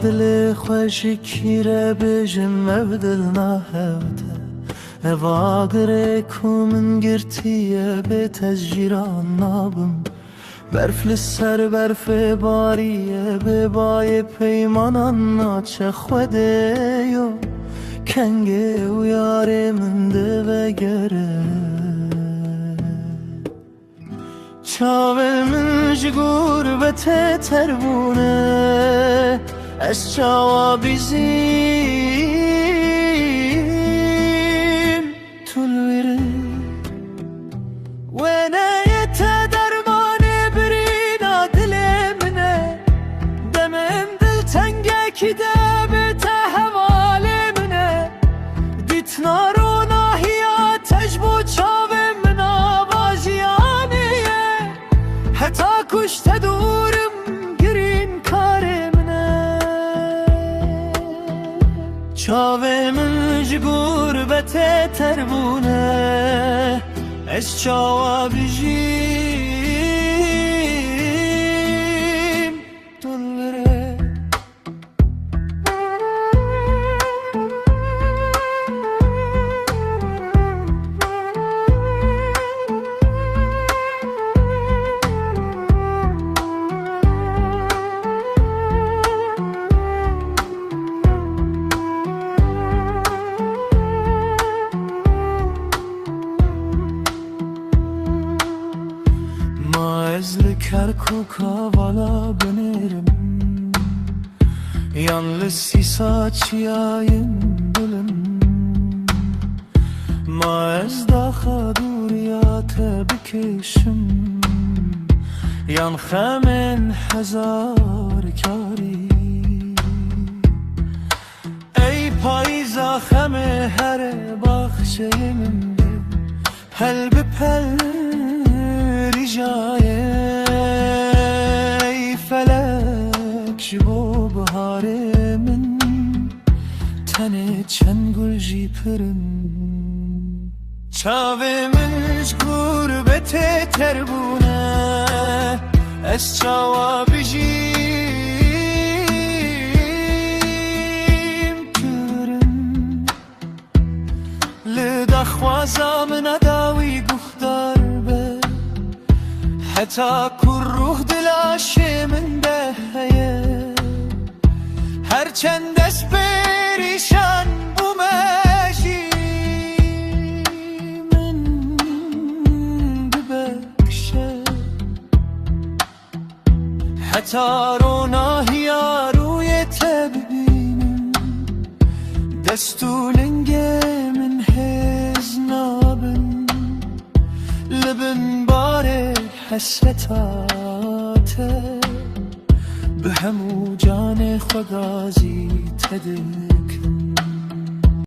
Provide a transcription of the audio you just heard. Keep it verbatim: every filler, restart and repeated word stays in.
Dilê xwe ji kî re bêjim, ev dil nahewte. Ev agirê ku min girtiye, bê te ez cîran nabim. Berf li ser berfê bariye, bê bayê peymanan naçe Xwedêyo. Kengê û yarê min divegere. Çavê min ji gurbetê ter bûne, ez çawa bijîm tu li wir î? Wêneyê te dermanê birîna dilê min e, demên diltengekî de bê te hevalê min e. Dîtina ronahiya te ji bo çavê min ava jiyanê ye. Heta ku ji te dûr im, girîn karê min e. Çavê min ji gurbetê ter bûne, ez çawa bijîm tu li vir î? Ma ez li Kerkûka vala binêrim, yan li Sîsa çiyayên bilim. Ma ez daxa dûriya te bikêşim, yan xemên hezar karî. Ey payîza xemê here baxçeyê min de, pel bi pel rîjayê. Ey felek ji bo biharê min, tenê çend gul jî pir in. Çavê min ji gurbetê ter bûne, ez çawa bijîm tu li vir î? Li daxwaza min a dawî guhdar be, heta ku ruh di laşê min de heye. Her çend ez perîşan bûme jî, min bibexşe. Heta ronahiya rûyê te bibînim, dest û lingê min hêz nabin. Li bin barê hesreta te, bi hemû canê xwe gazî te dibînim.